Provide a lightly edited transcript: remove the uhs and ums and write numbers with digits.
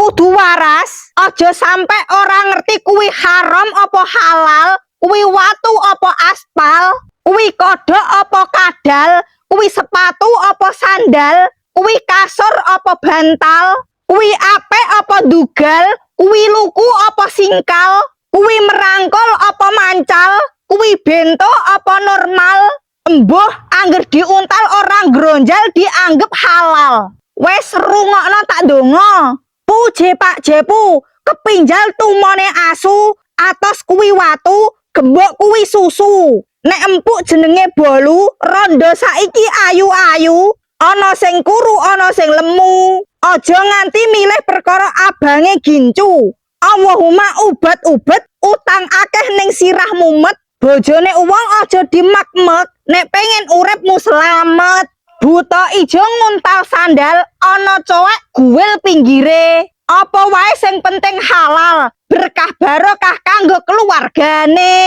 Kudu waras, aja sampe ora ngerti kuwi haram apa halal, kuwi watu apa aspal, kuwi kodok apa kadal, kuwi sepatu apa sandal, kuwi kasur apa bantal, kuwi apik apa dugal, kuwi luku apa singkal, kuwi merangkul apa mancal, kuwi bento apa normal. Embuh, angger diuntal ora ngronjal dianggep halal. Wes, rungokno tak donga. Puje Pak Jepu, kepinjal tumone asu, atos kuwi watu, gembok kuwi susu. Nek empuk jenenge bolu, rondo saiki ayu-ayu, ana sing kuru, ana sing lemu. Aja nganti milih perkara abange gincu. Allahumma ubat-ubet, utang akeh ning sirah mumet, bojone wong aja dimek-mek, nek pengen uripmu selamat. Buta ijo nguntal sandal, ana cowek guwil pinggire. Apa wae sing penting halal, berkah barokah kanggo keluargane.